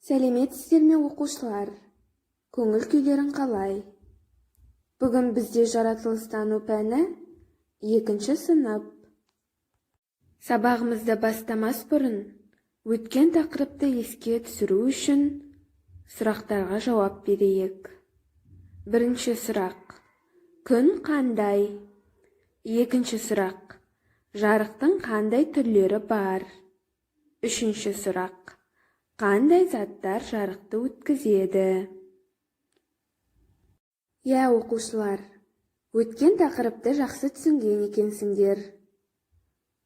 Сәлеметсіздер ме, оқушылар? Көңіл күйлерің қалай? Бүгін бізде жаратылыстану пәні, екінші сынып. Сабағымызды бастамас бұрын өткен тақырыпты еске түсіру үшін сұрақтарға жауап берейік. Бірінші сұрақ: күн қандай? Екінші сұрақ: жарықтың қандай түрлері бар? Үшінші сұрақ: қандай заттар жарықты өткізеді? Иә, оқушылар, өткен тақырыпты жақсы түсінген екенсіңдер.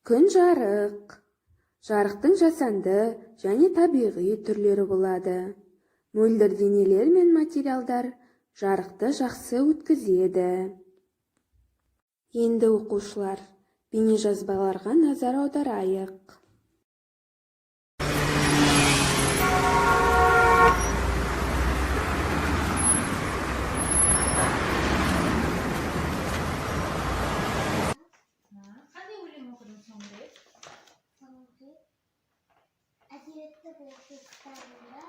Күн жарық. Жарықтың жасанды және табиғи түрлері болады. Мөлдір денелер мен материалдар жарықты жақсы өткізеді. Енді, оқушылар, бейнежазбаларға назар аударайық. Қандай өлең оқыдың соңғы рет? Соңғы әдебиетті оқу кітабында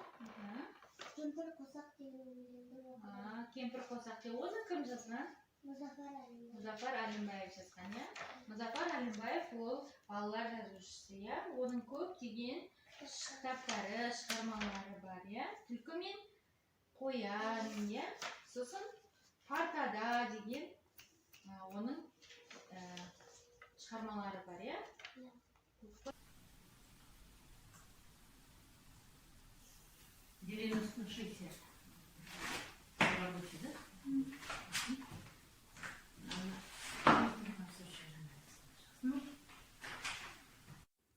«Кемпір қосақ» деген өлеңді оқыдым. «Кемпір қосақ» деп. Оны кім жазған? Мұзафар Әлімбаев. Мұзафар Әлімбаев жазған, иә. Мұзафар Әлімбаев ол балалар жазушысы, иә. Оның көптеген кітаптары, шығармалары бар, иә. «Түлкі мен қоян», иә, сосын «Партада» деген оның шығармалары бар, иә. Иә. 96. Рабочий, да? Ана, ну,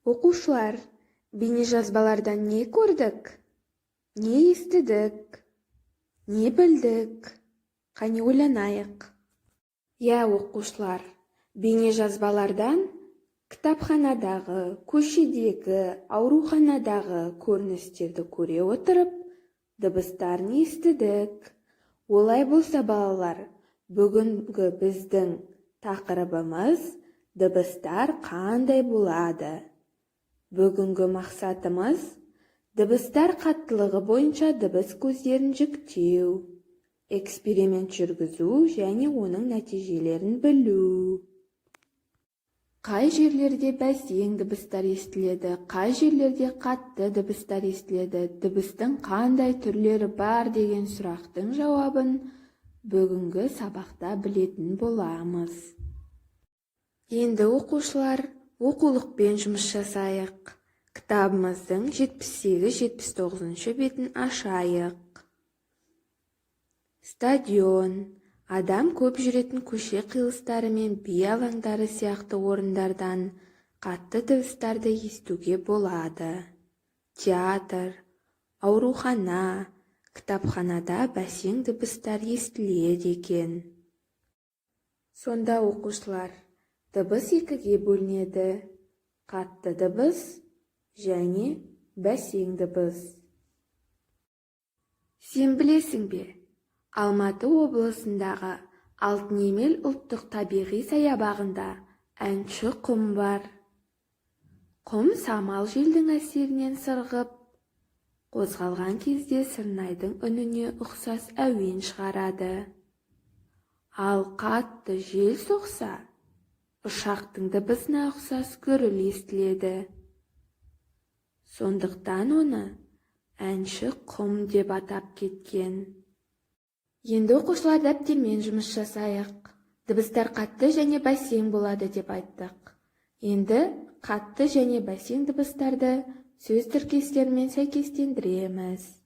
Оқушылар, бейнежазбалардан не көрдік, не естідік, не білдік? Қане, ойланайық. Иә, оқушылар, бейнежазбалардан кітапханадағы, көшедегі, ауруханадағы көріністерді көре отырып, дыбыстарын естідік. Олай болса, балалар, бүгінгі біздің тақырыбымыз: дыбыстар қандай болады? Бүгінгі мақсатымыз: дыбыстар қаттылығы бойынша дыбыс көздерін жіктеу, эксперимент жүргізу және оның нәтижелерін білу. Қай жерлерде бәсең дыбыстар естіледі, қай жерлерде қатты дыбыстар естіледі, дыбыстың қандай түрлері бар деген сұрақтың жауабын бүгінгі сабақта білетін боламыз. Енді, оқушылар, оқулықпен жұмыс жасайық. Кітабымыздың 78-79 бетін ашайық. Стадион, адам көп жүретін көше қиылыстары мен би алаңдары сияқты орындардан қатты дыбыстарды естуге болады. Театр, аурухана, кітапханада бәсең дыбыстар естіледі екен. Сонда, оқушылар, дыбыс екіге бөлінеді: қатты дыбыс және бәсең дыбыс. Сен білесің бе, Алматы облысындағы Алтынемел ұлттық табиғи саябағында әнші құм бар. Құм самал желдің әсерінен сырғып, қозғалған кезде сырнайдың үніне ұқсас әуен шығарады. Ал қатты жел соқса, ұшақтың дыбысына ұқсас гүріл естіледі. Сондықтан оны әнші құм деп атап кеткен. Енді, оқушылар, дәптермен жұмыс жасайық. Дыбыстар қатты және бәсең болады деп айттық. Енді қатты және бәсең дыбыстарды сөз тіркестерімен сәйкестендіреміз.